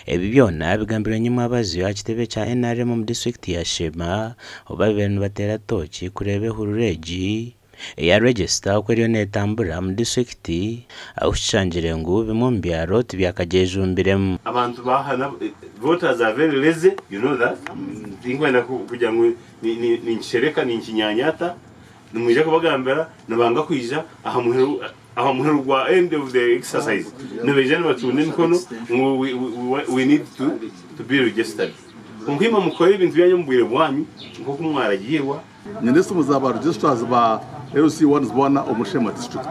Ebi byona bigambirwe nyimwabazyo aha kitebe kya NRM omu disiturikiti ya Sheema obu babaire nibateera tooki kureeba ehururu egi eya regisita oku eriyo netambura omu disiturikiti ahu kishangire ngu bimwe omu byaro tibyakagyejumbiremu. Abantu baha voters are very lazy you know that tinkwenda kugira ngu ninkishereka ninkinyanyata nimwija kubagambira nibanga kwija aha muheru aha muheru gwa end of the exercise nibaija nibacunda emikono ngu we need to be registered kwonka imwe mukore ebintu byanyu omu bwire bwanyu nk'oku mwaragiirwa. Nyine esimu za ba registrars ba LC ones boona omuri Sheema district.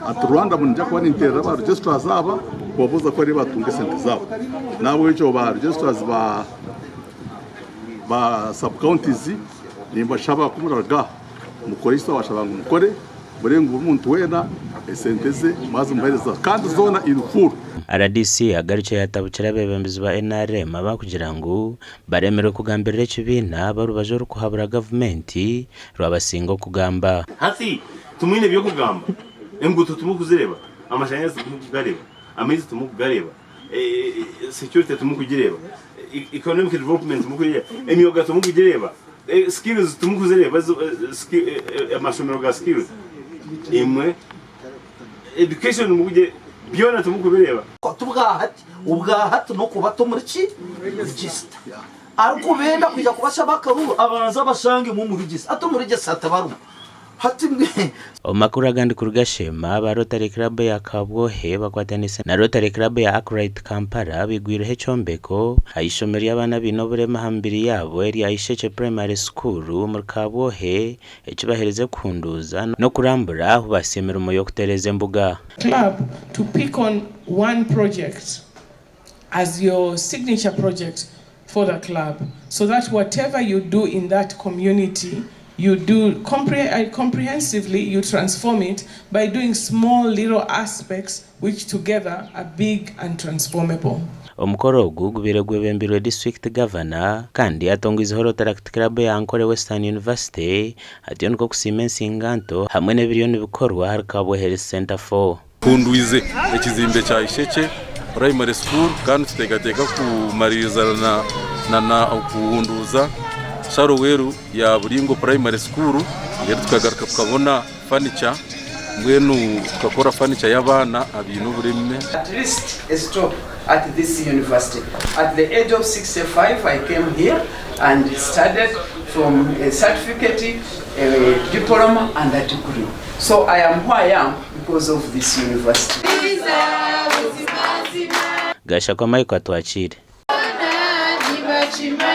Ati Rwanda ningya kuba ninteerera ba registrars aba kubabuuza ku bariyo batunga esente zaabo. N'ahabw'ekyo ba registrars ba ba sub counties nimbashaba ku muraruga aha mukore eki twabashaba ngu mukore murebe ngu buri muntu weena esente ze mwazimuheereza kandi zoona in full. Rdc agarukire yatabukira abeebembezi ba NRM abakugira ngu Baremirwe kugambirira ekibiina ab'orubaju orurikuhabura gavumenti rwabasinga okugamba. Hati timwine by'okugamba, enguuto timukuzireeba, amashanyarazi timukugareeba, amaizi timukugareeba, security timukugireeba, economic development timukugireeba, emyoga timukugireeba, skills timukuzireeba, amashomero ga skills, imwe education timukugireeba, byona timukubireeba. Ti bwahati, obwahati n'okubata omuri ki? Register. Arikubenda kwija kubashaba akaruru abanze abashangemu omu register. Hati omu register tibarimu. Hati mbwenu. Omu makuru agandi kuruga Sheema, aba Rotary Club ya Kabwohe bakwatanise na Rotary Club ya Akright Kampala baigwireho ekyombeko aha ishomero ry'abaana abaine oburema aha mibiri yaabo erya Ishekye Primary School omuri Kabwohe eki baherize kuhunduuza n'okurambura ahu baasya emirimo y'okutereeza embuga. Club to pick on one project as your signature project for the club so that whatever you do in that community you do comprehensively, you transform it by doing small little aspects which together are big and transformable. Omukoro ogu gubaire gwebembirwe disiturikiti gavana kandi atongwizeho Rotaract Club ya Ankole Western University atyo nikwo kusiima ensinganto hamwe n'ebiriyo nibikorwa ahari Kabwe Health Centre for. Tuhundwize ekizimbe kya Ishekye Primary School kandi nituteekateeka kumariiriza na okuhunduuza Sharoweru ya Buringo Primary School reero tukagaruka tukabona fanica mbwenu tukakora fanica y'abaana abaine obureme. At least a stop at this university. At the age of 65 I came here and studied from a certificate, a diploma and a degree. So I am who I am because of this university. Gashakwa Michael Atwakiire.